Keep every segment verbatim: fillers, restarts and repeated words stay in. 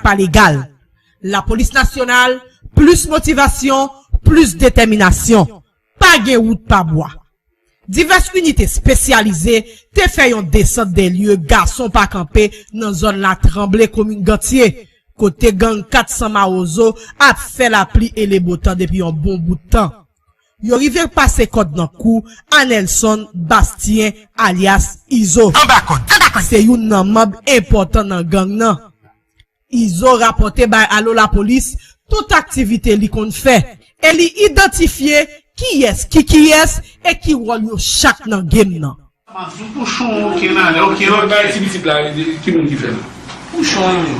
pa legal. Lapolis Nasyonal, plis motivasyon, plis detèminasyon. Pa gen wout pa bwa. Divès inite espesyalize te fè yon desant de lye gason pa kanpe nan zòn Latranble, komin Gantye, kote gang kat san Mawozo ap fè lapli e lebotan depi yon bon bout tan. Yo rive pase kòd nan kou a Nelson Bastien, alyas Izo. Anba kòd. Se youn nan manm enpòtan nan gang nan. Izo rapòte bay Alo Lapolis tout aktivite li konn fè e li idantifye kiyès ki kiyès e ki wòl yo chak nan game nan. Max, yon pouchon, oke, nan, oke, oke. Bay ti pitit la, ki moun ki fè l? Pouchon, wi.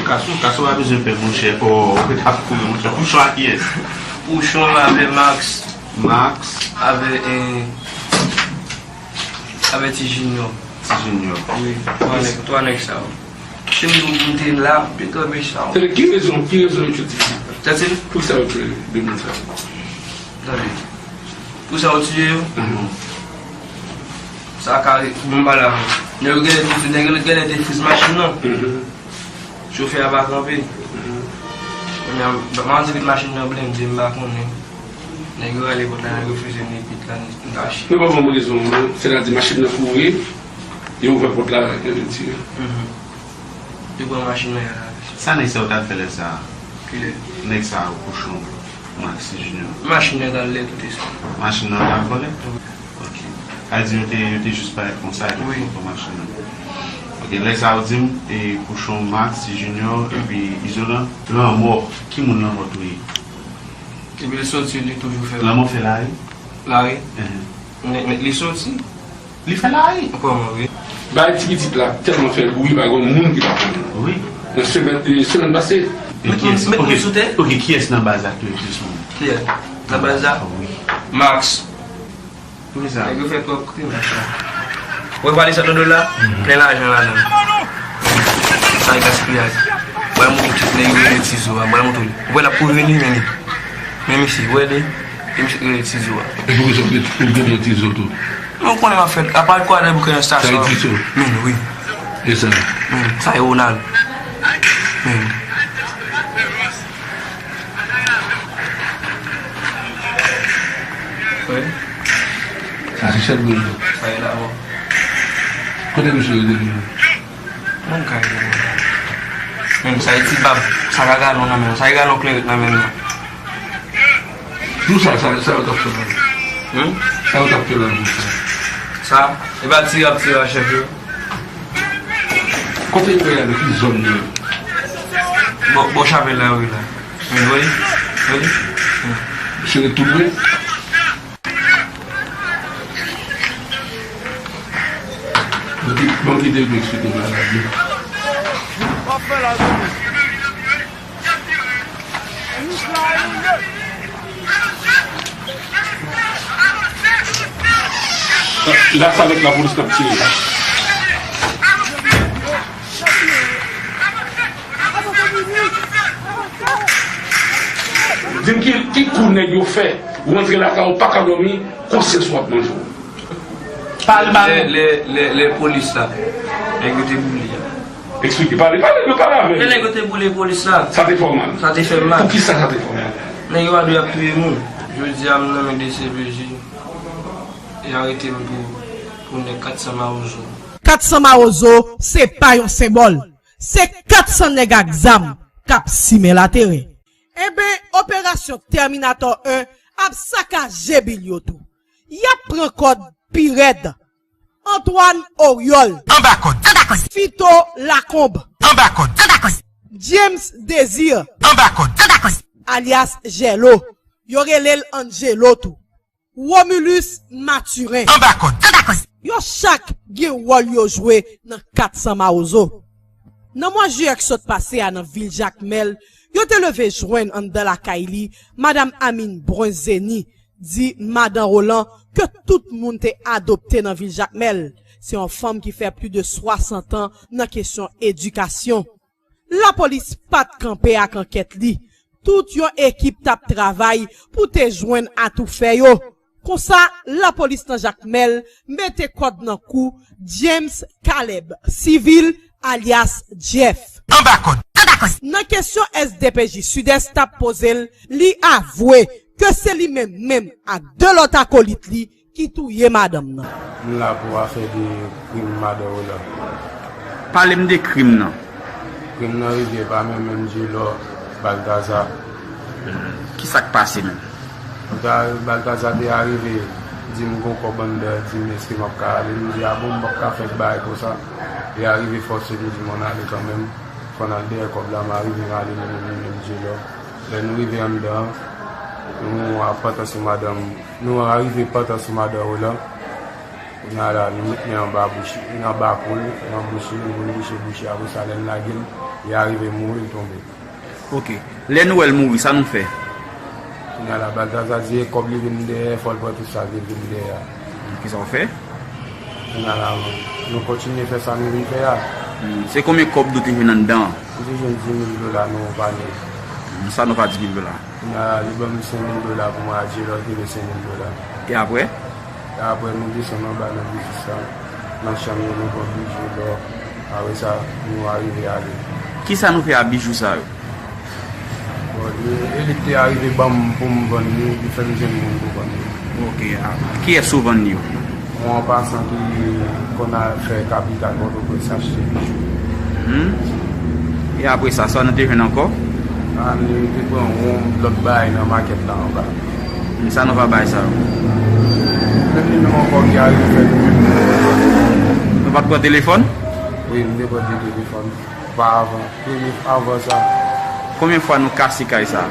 Kason, kason pa bezwen pè, monchè, fò ou ret ap kouri, monchè. Pouchon a kiyès? Pouchon avè Max. Max. Avè, eh, avè Ti Junior. Ti Junior. Wi, twa nèg, twa nèg sa yo. Si m di w m te la, m te kanpe sa yo. Tande, ki rezon, ki rezon yo tchwe ti fi? Tande. Poukisa yo tchwe de moun sa yo? Tande. Poukisa yo tiye yo? Mhm. Sa ka re-, bon, m pale avè w. Nèg yo genlè te, nèg yo genlè te friz machin nan. Mhm. Chofè a pa kanpe. Mhm. Kounye a, m pa di vit machin nan blende, m pa konnen. Nèg yo rale pòt la, nèg yo fizye m epi la, m kache. Men pa ban m rezon, non. Sètadi machin nan foure, yo ouvè pòt la, yo vin tire. Mhm. Yo pran machin nan, y al avè l. Sa nèg sa yo t ap fè lè sa a? Kilè? Nèg sa yo, Pouchon, Maxi Junior. Machin nan t al lè tout espri. Machin nan t al vòlè? Wi. Ok. Sa vle di yo te, yo te jis parèt konsa, epi yo pran machin nan. Ok, lè sa yo di m, e Pouchon, Maxi Junior, epi Izolan, Lanmò, ki moun Lanmò touye? Epi l soti, li toujou fè. Lanmò fè lari? Lari? Mhm. Men, men li soti. Li fè lari? Kòman, wi? Bay ti pitit la tèlman fè bri, pa gen moun ki pa konnen. Wi. Nan semèn, e, semèn pase. E kiyès? Met moun sou tè? Ok, kiyès nan baz la ki touye plis moun? Kiyès? Nan baz la? Wi. Max. Poukisa? Nèg yo fè twòp krim. Ou wè valiz sa nan do l la? Mhm. Plen lajan ladan l. Sa e gaspiyaj. Mwen montre w tout nèg yo rele Tizo a. Mwen montre w. Ou wè l ap kouri vini, men li. Men misye, ou wè li? E misye rele Tizo a. E poukisa ou rele Tizo tou? Men ou konnen m ap fè, apa l kwa nan bouke nan estasyon. Sa e Tizo? Men wi. E sa? Men, sa e Ronald. Men. Wi. Sa se chèf gang yo. Sa e la, bon. Kote misye rete toujou? Nan kay li. Men sa e ti bab, sa ka galon nan men l, sa e galon kleren nan men l nan. Jou sa, sa, sa yo t ap fè la. Hmm? Sa yo t ap fè la jou sa. Sa, e pa tire ap tire a chèf yo. Kote yo ye a, nan ki zòn yo ye? Bò, bò chapèl la yo ye la. Men, wi, wi. Hmm. Se ret tou pre? Ban m kite, ban m kite yo eksplike bagay la byen. La, se avèk lapolis n ap tire la. Di m ki, ki kou nèg yo fè, ou rantre lakay ou pa ka dòmi, konsyans ou ap manje w. Pale ba nou. Lè, lè, lè, lè polis la, nèg yo te boule a. Eksplike, pale, pale, pale avè m. Lè nèg yo te boule polis la. Sa te fè w mal? Sa te fè m mal. Poukisa sa te fè w mal? Nèg yo pa dwe ap touye moun. Jodi a, m nan men D C P J. E arete m pou, pou nèg kat san Mawozo. Kat san Mawozo, se pa yon senbòl. Se kat san nèg ak zam k ap simen laterè. Enben, operasyon Terminator en ap sakaje bil yo tou. Y ap pran kòd pi rèd. Antoine Oriol. Anba kòd. Anba kòd. Fito Lacombe. Anba kòd. Anba kòd. James Désir. Anba kòd. Anba kòd. Alyas Jèlo. Yo rele l Angelo tou. Romulus Mathurin. Anba kòd. Anba kòd. Yo chak gen wòl yo jwe nan kat san Mawozo. Nan mwa jiyè k sot pase a nan vil Jakmèl, yo te leve jwenn anndan lakay li, madanm Amine Brun Zeni, di Madan Roland, ke tout moun te adopte nan vil Jakmèl. Se yon fanm ki fè plis de swasant an nan kesyon edikasyon. Lapolis pa t kanpe ak ankèt li. Tout yon ekip t ap travay pou te jwenn atoufè yo. Konsa, lapolis nan Jakmèl mete kòd nan kou James Caleb, sivil, alyas Jeff. Anba kòd. Anba kòd. Nan kesyon S D P J Sidès t ap poze l, li avwe ke se li menm menm ak de lòt akolit li ki touye madanm nan. M la pou afè de krim madan Roland. Pale m de krim nan. Krim nan rive pa menm menm Djelò, Baltaza. Ki sa k pase menm? Balta-, Baltaza te arive di m gon kòb anndan, di m èske m ap ka ale. M di a bon, m p ap ka fè bagay konsa. Li arive fòse m, di m ann ale kanmenm. Fò n al dèyè kòb la, m arive m ale mwen menm li menm Djelò. Lè nou rive anndan, nou ap pantan sou madanm, nou arive pantan sou madan Roland. Kounye a la, nou met men anba bouch, anba kou l, nan bouch li, nou vin bouche bouch li. Apre sa, lè n lage l, li arive mouri, l tonbe. Ok. Lè nou wè l mouri, sa nou fè? Kounye a la, Baltaza di e kòb li vin dèyè, fò l pran tout sa l te vin dèyè a. Kisa w fè? Kounye a la, nou kontinye fè sa nou vin fè a. Hmm, se konbyen kòb nou te jwenn anndan an? Nou te jwenn dis mil dola nan yon panye. Hmm, sa nou fè a dis mil dola? Kounye a la, li ban m senk mil dola pou mwen adye lòt, li te senk mil dola. E apre? E apre, nou desann anba nan biznis la, nan chanm yo, nou pran bijou, lò. Apre sa, nou arive ale. Kisa nou fè a bijou sa yo? Bon, li, e li te arive ban m pou m vann li, li fè m jwenn moun pou vann li. Ok, a, kiyès ou vann yo? Yon anpasan ki konn al fè kapital Pòtoprens achte bijou. Hmm. E apre sa, sa nou te jwenn ankò? A, nou te pran yon lòt bagay nan makèt la anba. Hmm, sa nou pa bay sa yo? Epi nou ankò ki arive fè nou menm. Nou pa t pran telefòn? Wi, nou te pran de telefòn. Pa avan. Premye avan sa. Konbyen fwa nou kase kay sa?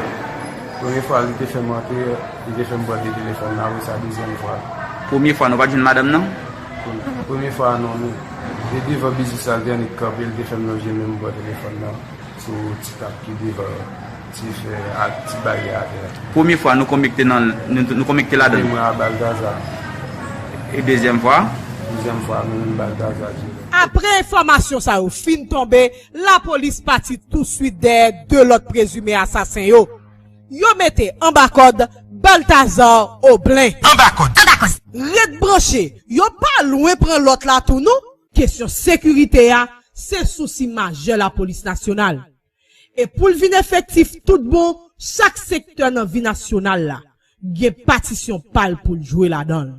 Premye fwa li te fè m antre, li te fè m pran de telefòn nan, apre sa dezyèm fwa. Premye fwa nou pa t jwenn madanm nan? Premye fwa non, nou te devan biznis la, li te annik kanpe, li te fè m lonje men m pran telefòn nan sou ti tab ki devan ti fè ak ti baryè atè a. Premye fwa nou konekte nan, nou, nou konekte ladan l? Wi, mwen a Baltaza. E dezyèm fwa? Dezyèm fwa, mwen menm Baltaza, Djelò. Apre enfòmasyon sa yo fin tonbe, lapolis pati touswit dèyè de lòt prezime asasen yo. Yo mete anba kòd Baltazar Oblen. Anba kòd. Anba kòd. Ret branche, yo pa lwen pran lòt la tou non. Kesyon sekirite a, se sousi majè lapolis nasyonal. E pou l vin efektif tout bon, chak sektè nan vi nasyonal la gen patisyon pa l pou l jwe ladan l.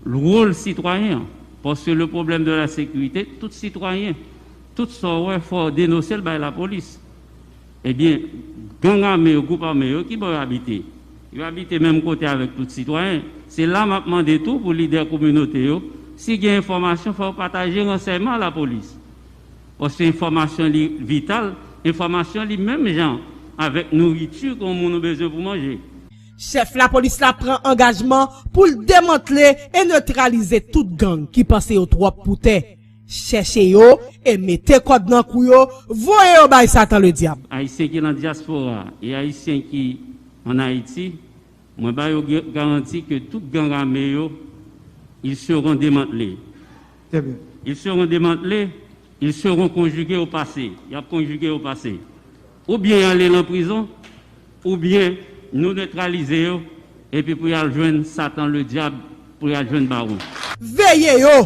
Wòl sitwayen an, paske le problème de la sécurité, tout sitwayen, tout sa w wè, fò w denonse l bay lapolis. Ebyen, gang ame yo, gwoup ame yo, ki bò yo abite? Yo abite menm kote avèk tout sitwayen. Se la m ap mande tou pou lidè kominote yo, si gen enfòmasyon, fò yo pataje ransèyman a lapolis. Paske enfòmasyon li vital, enfòmasyon li menm jan avèk nouriti ke yon moun ou bezwen pou manje. Chèf lapolis la pran angajman pou l demantle e netralize tout gang ki panse yo twòp pou tè. Chèche yo e mete kòd nan kou yo, voye yo bay Satan Ledyab. Ayisyen ki nan dyaspora e Ayisyen ki ann Ayiti, mwen ba yo garanti ke tout gang ame yo, ils seront démantelés. Très bien. Ils seront démantelés, ils seront conjugués au passé. Y ap konjige yo pase. Oubyen y ale nan prizon, oubyen nou netralize yo, epi pou y al jwenn Satan Ledyab, pou y al jwenn bawon. Veye yo,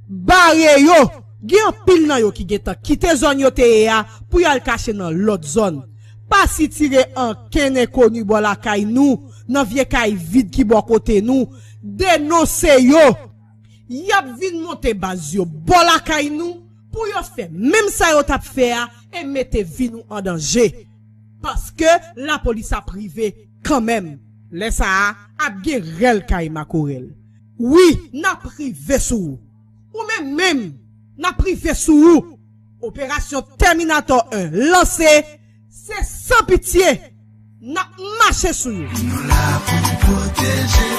bare yo. Gen anpil nan yo ki gentan kite zòn yo te ye a pou y al kache nan lòt zòn. Pa sitire ankenn enkoni bò lakay nou, nan vye kay vid ki bò kote nou. Denonse yo. Y ap vin monte baz yo bò lakay nou pou yo fè menm sa yo t ap fè a e mete vi nou an danje. Paske lapolis ap rive kanmenm. Lè sa a, ap gen rèl kay makorèl. Wi, n ap rive sou ou. Ou menm menm, n ap rive sou ou. Operasyon Terminator en lanse, se san pitye n ap mache sou yo. Nou la pou n pwoteje,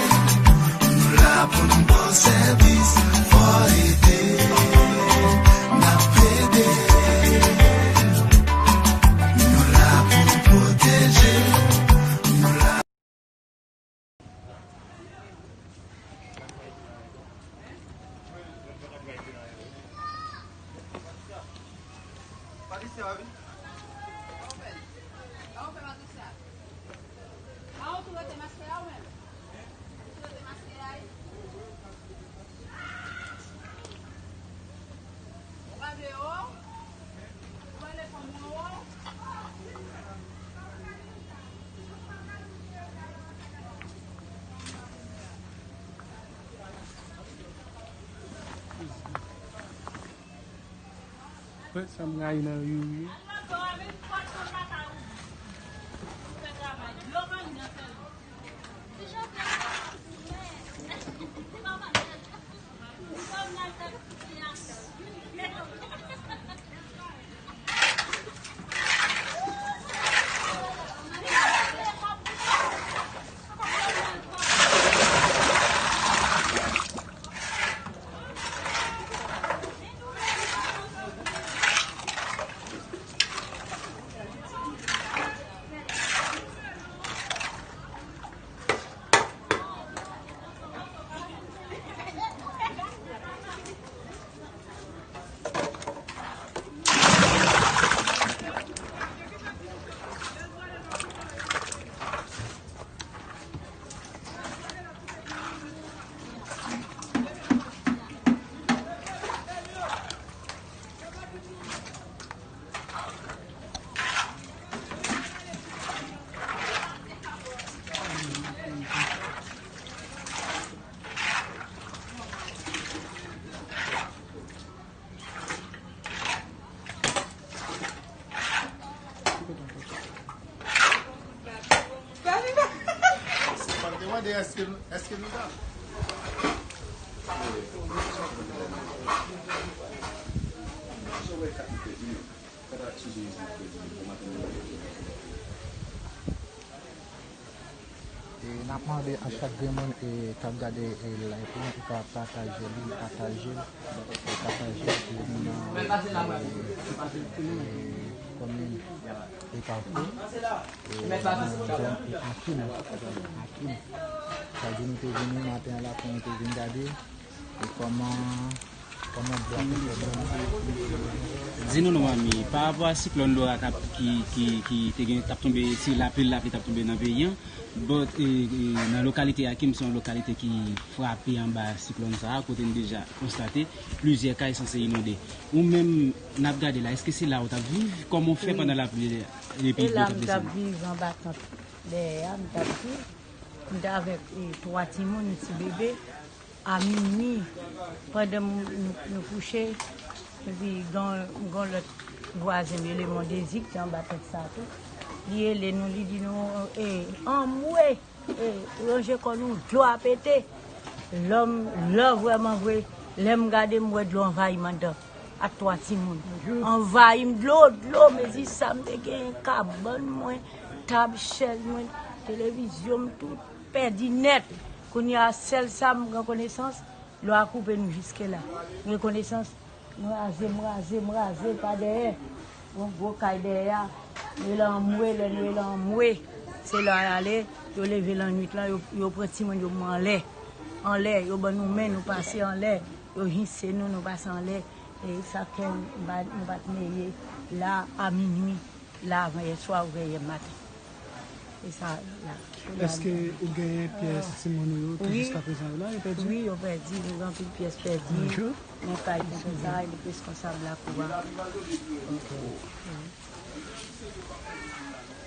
nou la pou n ba w sèvis, fò ede, n ap plede. Nou la pou n pwoteje, nou la. Fèt sa m rayi nan Youri. E, n ap mande a chak grenn moun, e, k ap gade, e, live lan, ou ka pataje li, pataje l, e, pataje l pou nou nan, e, e, komin, e, Kafou, e, nan zòn, e, Akim, Akim. Sa di nou te vini maten an la pou nou te vin gade, e, kòman Di nou non, manmi, pa rapò a siklòn Laura k ap, ki, ki, ki te gen, t ap tonbe, si lapli, lapli t ap tonbe nan peyi an, but, e, e, nan lokalite Akim, se yon lokalite ki frape anba siklòn sa a, kote n deja konstate plizyè kay sanse inonde. Ou menm, n ap gade la, èske se la ou t ap viv? Kòman w fè pandan lapli epi dlo t ap desann? E la m t ap viv anba tant dèyè a, m t ap viv. M t avèk, e, twa timoun, yon ti bebe. A minwi, pandan m, m, nou kouche, epi gen, gen lòt vwazen m rele Mondezi ki te anba tant sa tou. Li rele nou, li di nou, e, anmwe, e, ranje kò nou, dlo a pete. Lè m, lè vrèman vre, lè m gade, m wè dlo anvayi m anndan ak twa timoun. Anvayi m dlo, dlo, mezi sa m te gen, kabann mwen, tab, chèz mwen, televizyon m, tout pèdi nèt. Kounye a, sèl sa m gen konesans, lwa koupe nou jiske la. M gen konesans, m raze, m raze, m raze pa dèyè. Yon gwo kay dèyè a, nou rele anmwe, lè nou rele anmwe, se lè y ale, yo leve lannwit lan, yo, yo pran timoun yo, m anlè. Anlè, yo ban nou men, nou pase anlè, yo hise nou, nou pase anlè. E sa fè nou pa, nou pa t meye la a minwi, la avan yè swa oubyen yè maten. E sa la. Èske ou genyen pyès timoun ou yo ki jiskaprezan yo la, yo pèdi? Wi, yo pèdi. Nou gen anpil pyès pèdi. Nan kay konsa, e li reskonsab lakou a.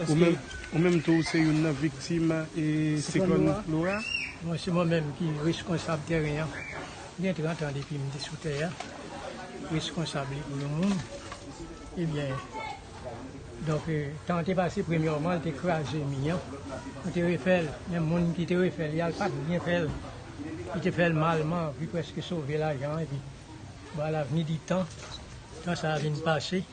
Ou menm, ou menm tou, ou se youn nan viktim, e, siklòn Laura? Bon, se mwen menm ki reskonsab tèren an. Gen trant an depi m te sou tè a. Reskonsab li pou yon moun. Ebyen, donk, e, tan an te pase, premyèman, l te kraze mi an. Nou te refè l, men moun ki te refè l, y al pa t byen fè l. Li te fè l mal, m anvi prèske sove lajan an, epi, bon, à l'avenir du temps, tan sa a vin pase,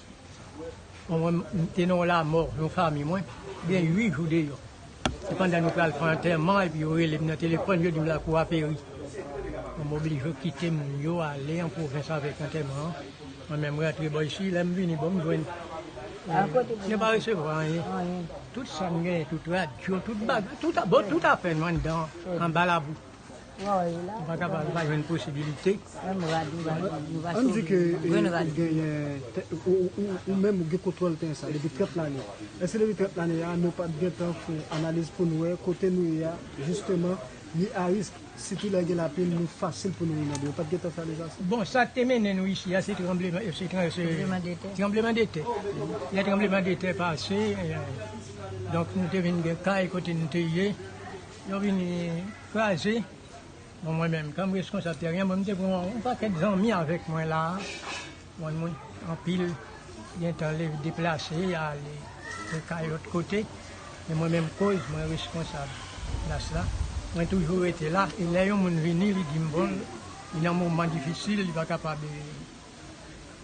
bon, mwen, m te nan yon lamò, yon fanmi mwen, gen uit jou deyò. Se pandan nou pral fè antèman, epi yo rele m nan telefòn, yo di m lakou a peri. Bon, m oblije kite moun yo ale an pwovens avèk antèman an. Mwen menm, m rantre bò isi, lè m vini, bon, m jwenn, e, yo pa resevwa anyen. Tout sa m genyen, tout radyo, tout bagay, tout a, bon, tout afè nou anndan, anba labou. Nou pa kapab, nou pa jwenn posibilite. Ann di ke, e, ou genyen tè, ou, ou, ou, ou menm ou gen kontwòl tèren sa depi trant lane. Èske depi trant lane a, nou pa t gentan fè analiz pou n wè kote nou ye a, jisteman, li a risk, sitou lè gen lapli, nou fasil pou nou inonde. Yo pa t gentan fè analiz sa? Bon, sa k te mennen nou isi a, se tranbleman, se tran-, se tranbleman de tè. Tranbleman de tè. Lè tranbleman de tè pase, e, donk, nou te vin gen kay kote nou te ye. Yo vin kraze. Bon, mwen menm, kòm reskonsab tèren an, bon, m te pran yon pakèt zanmi avèk mwen la a. Bon, mwen, Anpil gentan leve deplase, ale kay lòt kote. Men mwen menm koz, mwen responsab plas la. Mwen toujou rete la. E lè yon moun vini, li di m, bon, li nan moman difisil, li pa kapab,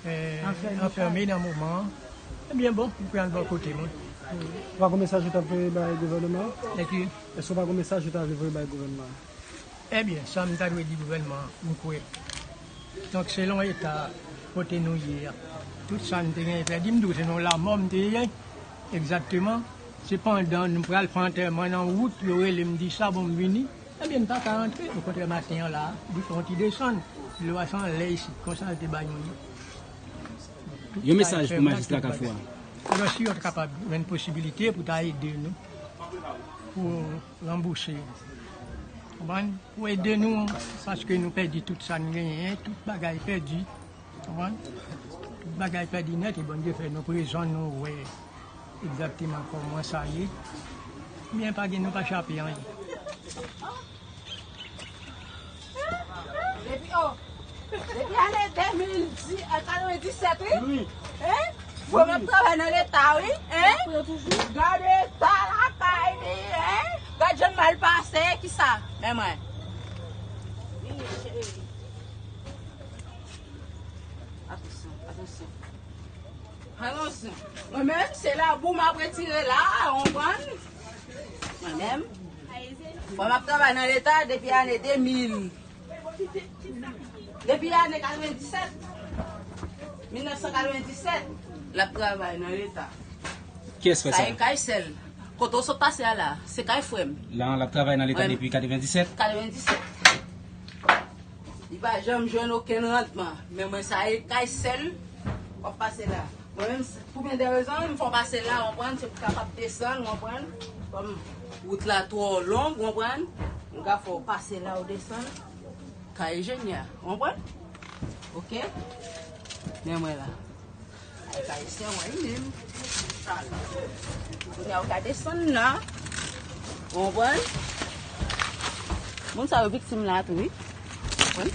eh, anfèmen nan moman an. Ebyen, bon, m pral bò kote mwen. Ou pa gen mesaj ou t ap voye bay gouvènman an? Èske ou pa gen mesaj ou ta vle voye bay gouvènman an? Ebyen, sa m ta dwe di gouvènman an, m kwè. Donk, selon eta kote nou ye a, tout sa n te genyen pèdi, m di w se nan lanmò m te ye, egzakteman. Se pandan nou pral fè antèman nan wout, yo rele m di sa, bon, m vini. Ebyen, m pa ka rantre, okontrè, maten an la, li fè yon ti desann, dlo a se anlè isit, konsa l te bay moun yo. Yon mesaj pou majistra Kafou a. Alò, si yo t kapab jwenn posibilite pou ta ede nou, pou ranbouse. Konprann? Pou ede nou, paske nou pèdi tout sa n genyen, tout bagay pèdi. Konprann? Tout bagay pèdi nèt, e Bondye fè nou prezan, nou wè egzakteman kòman sa ye. Byen pa gen, nou pa chape anyen. Depi, oh, depi ane de mil dis, eh, katrevenndisèt, wi. Wi. Hein? Mwen, m ap travay nan Leta, wi. Hein? Gade eta lakay li, hein? Gad jan m mal pase, kisa? Men mwen. Vini, cheri. Atansyon, atansyon. Atansyon. Mwen menm, se labou m ap retire la, ou konprann? Mwen menm. Bon, m ap travay nan Leta depi ane de mil. Depi ane katrevenndisèt. Mil nèf san katrevenndisèt, l ap travay nan Leta. Kiyès fè sa? Sa e kay sè l. Kote w sot pase a la, se kay frè m. La, l ap travay nan Leta depi katrevenndisèt? Katrevenndisèt. Li pa janm jwenn okenn randman. Men mwen, sa e kay sè l, w ap pase la. Mwen menm, s-, pou byen de rezon, m fè w pase la, w konprann, se pou w kapab desann, w konprann. Kòm wout la twò long, w konprann, m ka fè w pase la, w desann. Kay enjenyè, w konprann? Oke? Men mwen la. Ay, kay sè mwen, li menm. Kounye a, w ka desann la. W konprann? Moun sa yo viktim la tou, wi. Konprann?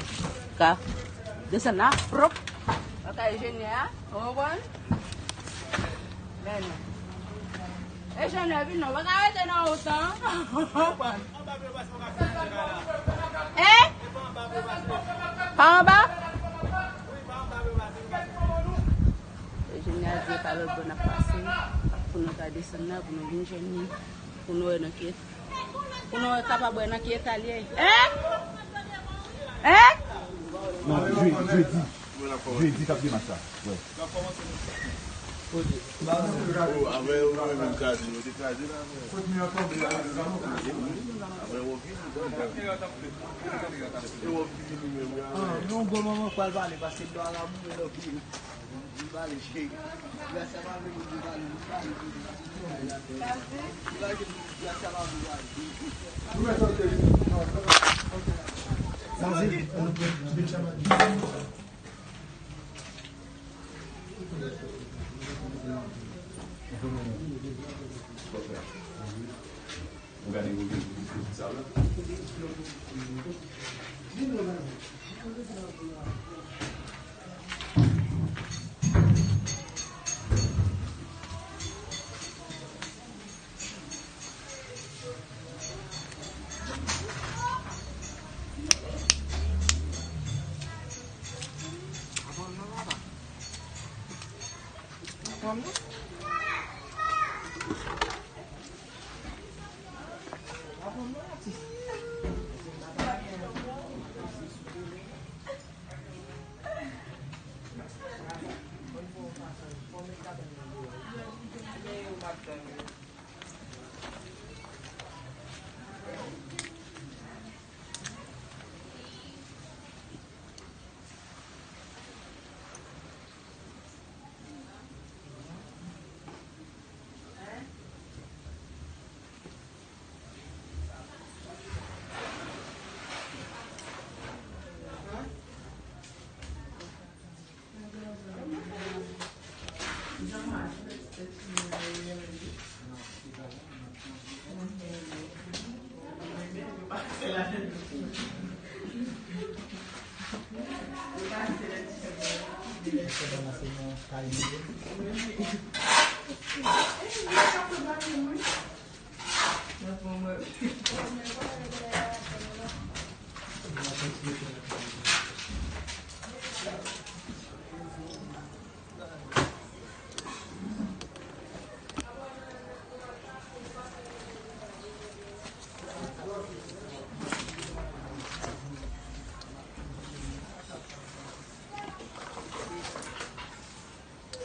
Ka desann la, pwòp. Nan kay enjenyè a, w konprann? Men non. Enjenyè, vin non, w pa ka rete nan wout lan. W konprann? Hein? Pa anba? Enjenyè a di e pa lòt bò n ap pase pou nou ka desann la, pou nou vin jwenn li, pou nou wè nan ki, pou nou wè kapab wè nan ki eta l ye. Hein? Hein? Non, je-, jedi. Jedi k ap gen match la. Wè. Oh, avè yo, nou menm, nou kraze, nou te kraze la, men. Avè yo, e wòm ki vini menm, wi, avè. Ah, yon gwo manman pral pale, paske dlo a la boule nan pye. Li pale, cheri. Gras a pa vle pou li pale, li pale. Li pale, gras a pa vle pale.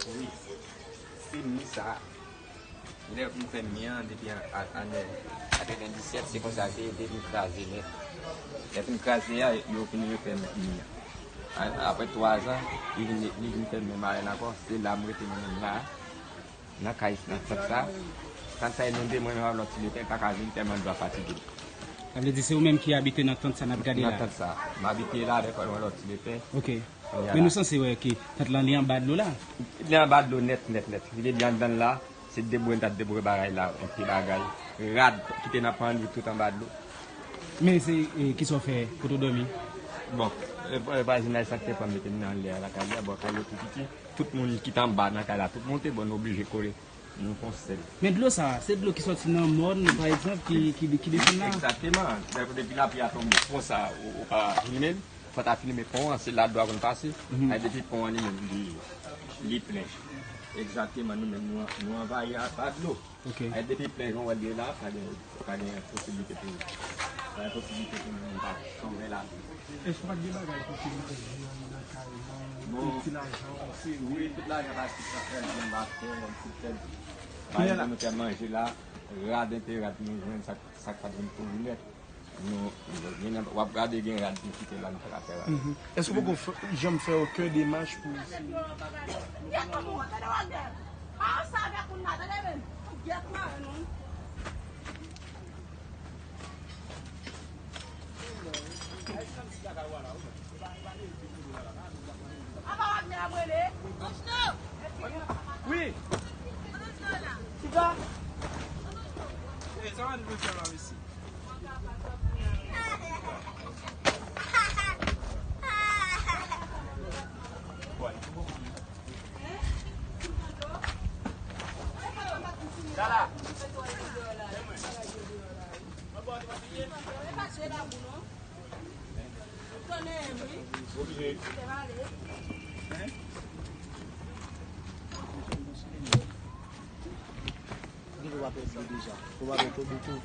Wi, se mi sa. Lè m fè mi an depi an, an, ane katrevendisèt, se konsa se te vin kraze nèt. Lè fin kraze a, yo fin refè mi an. A, apre twa zan, li vin, li vin fè menm arèn ankò. Se la m rete mwen menm la, nan kay, nan tant sa. Tant sa inonde, mwen menm avèk lòt ti lepè, m pa ka vin tèlman dlo a fatige m. Sa vle di se ou menm ki abite nan tant sa n ap gade la? Nan tant sa. M abite la avèk yon lòt ti lepè. Ok. Men nou sanse wè ke tant lan li anba dlo la. Li anba dlo nèt, nèt, nèt. Li te byen anndan la, se deboure m t ap deboure bagay la, yon pye bagay. Rad ki te nan pann, li tout anba dlo. Men se, e, kisa w fè kote w dòmi? Bon, e, e, vwazinaj sa ki te pran mete m nan lè a lakay li a, bon, kay yo tou piti. Tout moun ki t anba nan kay la, tout monte, bon, nou oblije kole. Nou fè yon sèl. Men dlo sa, se dlo ki sòti nan mòn, pa egzanp, ki, ki, ki desann la? Egzakteman. Depi, depi lapli a tonbe, konsa, ou, ou pa filme l, fò w ta filme pon an, se la dlo a konn pase. Mhm. Ay, depi pon an li menm, li, li plen. Egzakteman, nou menm, nou, nou anvayi a, pa dlo. Ok. Ay, depi plen jan w wè l ye la, pa gen, pa gen posiblite pou, pa gen posiblite pou moun pa sove la. Èske pa t gen bagay pou te manje nan kay, nan ti lajan, se wi, tout lajan pati sa fè l, gen batè, ti tèt. Pa egzanp, nou te manje la, rad enpe rad nou jwenn, sa, sa k pa t vin kouri nèt. Nou, nou gen, w ap gade gen rad nou kite la, nou pa ka fè rad. Mhm. Èske w poko fè, janm fè okenn demach pou Wi. Chita. E, sa va nou fè la, mesye? Li pa pèdi deja. Ou pa pèdi tou.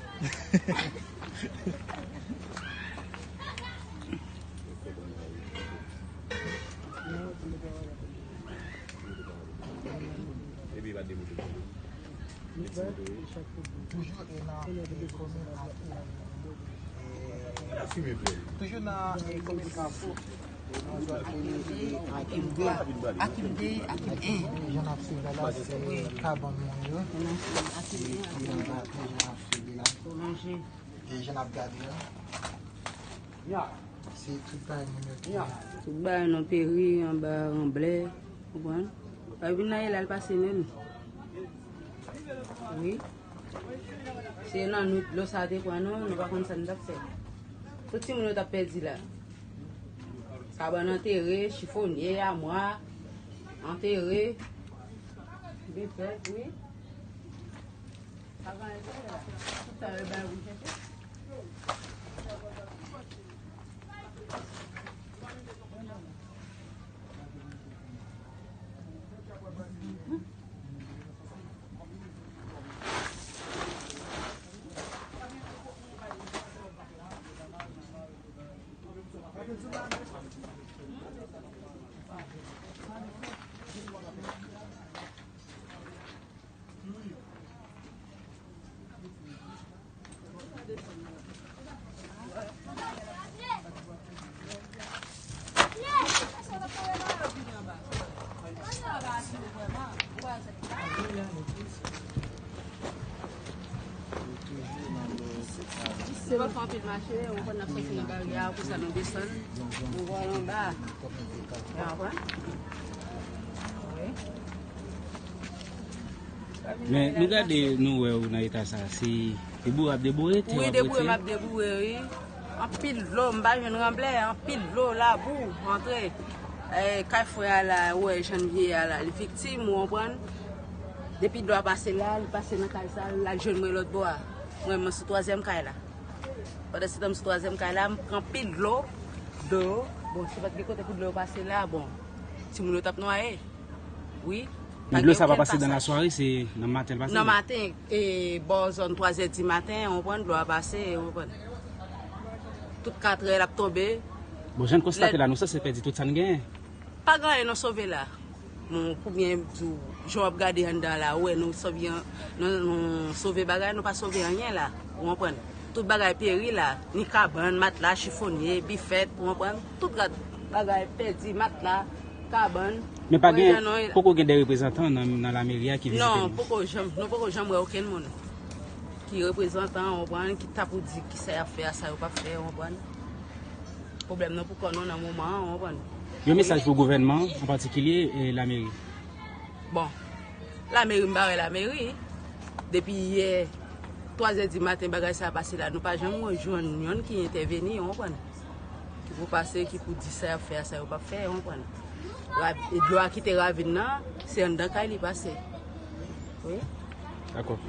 Epi pa demoute. Toujou e nan, e, komin Kafou. E, toujou nan, e, komin Kafou. E, nan zòn rele, e, Akim de. Akim de, Akim en. Jan ap swiv la, la, se kabann mwen yo. Jan ap swiv, Akim en, Akim en. Jan ap swiv la. Prolonje. E jan ap gade a. Se tout bagay moun yo peri. Tout bagay nou peri anba ranblè, konprann? Epi nan yè la l pase menm. Wi. Se nan nwit dlo sa te pran nou, nou pa konn sa n t ap fè. Tout timoun yo t ap pèdi la. Kabann antere, chifonye, amwa antere. Bifèt, wi. Se pa fè anpil mache, ou konn ap pase nan baryè a, pou sa nou desann, nou vole anba. Ou konprann? Wi. Men nou gade, nou wè ou nan eta sa, se deboure ap deboure, tè w ap rete. Wi, deboure m ap deboure, wi. Anpil dlo, m pa jwenn ranblè, anpil dlo, labou, antre. Eh, kay frè a la, ou wè jan l ye a la, li viktim, ou konprann? Depi dlo a pase la, li pase nan kay sa, l al jwenn mwen lòt bò a. Mwen, mwen sou twazyèm kay la. Pandan se tan m sou twazyèm kay la, m pran anpil dlo, dlo, bon, se pa t gen kote pou dlo yo pase la, bon, timoun yo t ap nwaye. Wi. Men dlo sa pa pase nan lasware, se nan maten l pase? Nan maten, e bò zòn twa zè di maten, ou konprann, dlo a pase, ou konprann. Tout katrè l ap tonbe. Bon, jan n konstate la, nou sanse pèdi tout sa n genyen. Pa gen anyen nou sove la. Bon, koubyen di w, jan w ap gade anndan la, ou wè nou sove, nou, nou sove bagay, nou pa sove anyen la. Ou konprann? Tout bagay peri la, ni kabann, matla, chifonye, bifèt, ou konprann? Tout rad bagay pèdi, matla, kabann. Men pa gen, poko gen de reprezantan nan, nan lameri a ki vizite nou? Non, poko janm, nou poko janm wè okenn moun ki reprezantan, ou konprann, ki ta pou di kisa y ap fè a, sa yo p ap fè, ou konprann. Pwoblèm nan pou kò nou nan moman an, ou konprann. Yon mesaj pou gouvènman an, an patikilye, e lameri? Bon, lameri, m pa wè lameri. Depi yè, twa zè di maten, bagay sa a pase la, nou pa janm jwenn yonn ki entèveni, ou konprann. Ki pou pase, ki pou di sa y ap fè a, sa yo p ap fè, ou konprann. Ra-, dlo a kite ravin nan, se anndan kay li pase. Wi. Dakò.